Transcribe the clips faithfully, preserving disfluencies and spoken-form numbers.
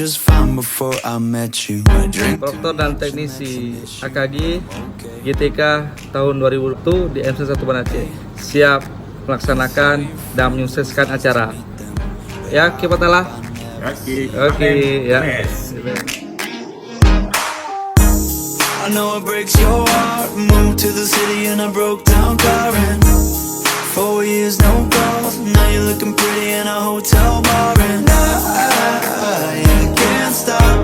Just fine before I met you. I drink. Proktor dan teknisi A K G G T K tahun dua ribu dua puluh satu di M C satu Banda Aceh siap melaksanakan dan menyukseskan acara. Ya, oke, Pak Tala. Oke. Oke, amin. Ya. Yes. I know it breaks your heart. Moved to the city in a broke down car and four years no calls. Now you're looking pretty in a hotel bar and I, I, I can't stop.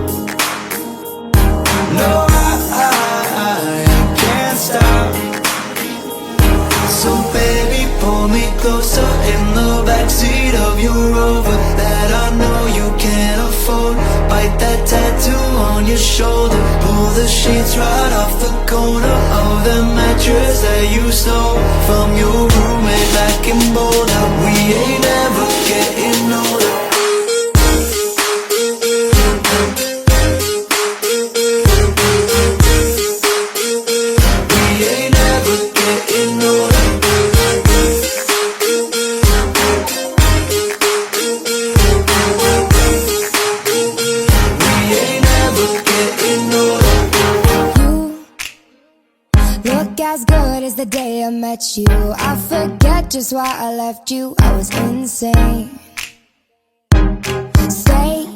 No, I, I, I can't stop. So baby, pull me closer in the backseat of your Rover that I know you can't afford. Bite that tattoo on your shoulder, pull the sheets right off the corner of the mattress that you stole from your roommate back in Boulder. We ain't ever getting older. We ain't never getting older. We ain't never getting older. You look as good as the day I met you. I forget just why I left you. I was insane. Stay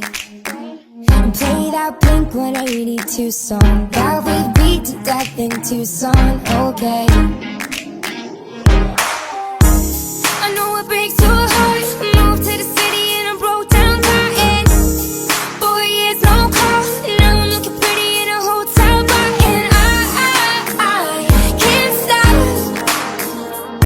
and play that Blink one eighty-two song that we beat to death in Tucson. Okay.